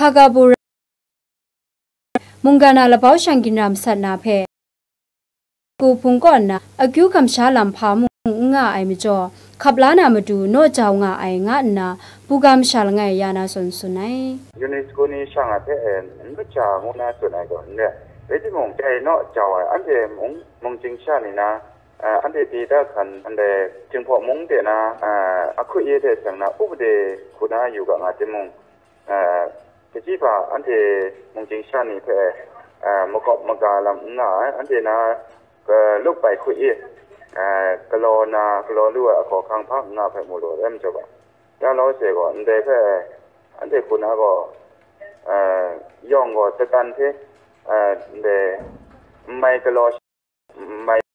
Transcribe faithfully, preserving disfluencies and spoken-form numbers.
Hagabura mungga na labau shang ginra masat na hpe, ku hpung kaw nna akyu kamsha lam hpa mung n nga ai majaw, hkap la na matu naw jau nga ai nga nna, buga masha langai ya na zawn tsun ai. UNESCO ni shang ai hpe, eh, n mat ja ngu na tsun ai gaw n rai. Rai timung, dai naw jau ai, anhte mung, mungchying sha ni na, eh, anhte pyi da hkan, ndai Jinghpaw mung de na, eh, ahkui ye hte seng na, upade hku na yu ga nga timung, eh, Kaji hpa anhte mungchying sha ni hpe, eh, makawp maga lam n nga ai, anhte na, eh, lup bai hku i, eh, galaw na, galaw lu ai ahkaw hkang hpa n nga hpe mu lu ai majaw ga, ya law she gaw, ndai hpe anhte hku na gaw, eh, yawng gaw dakan hte, eh, ndai n mai galaw, n mai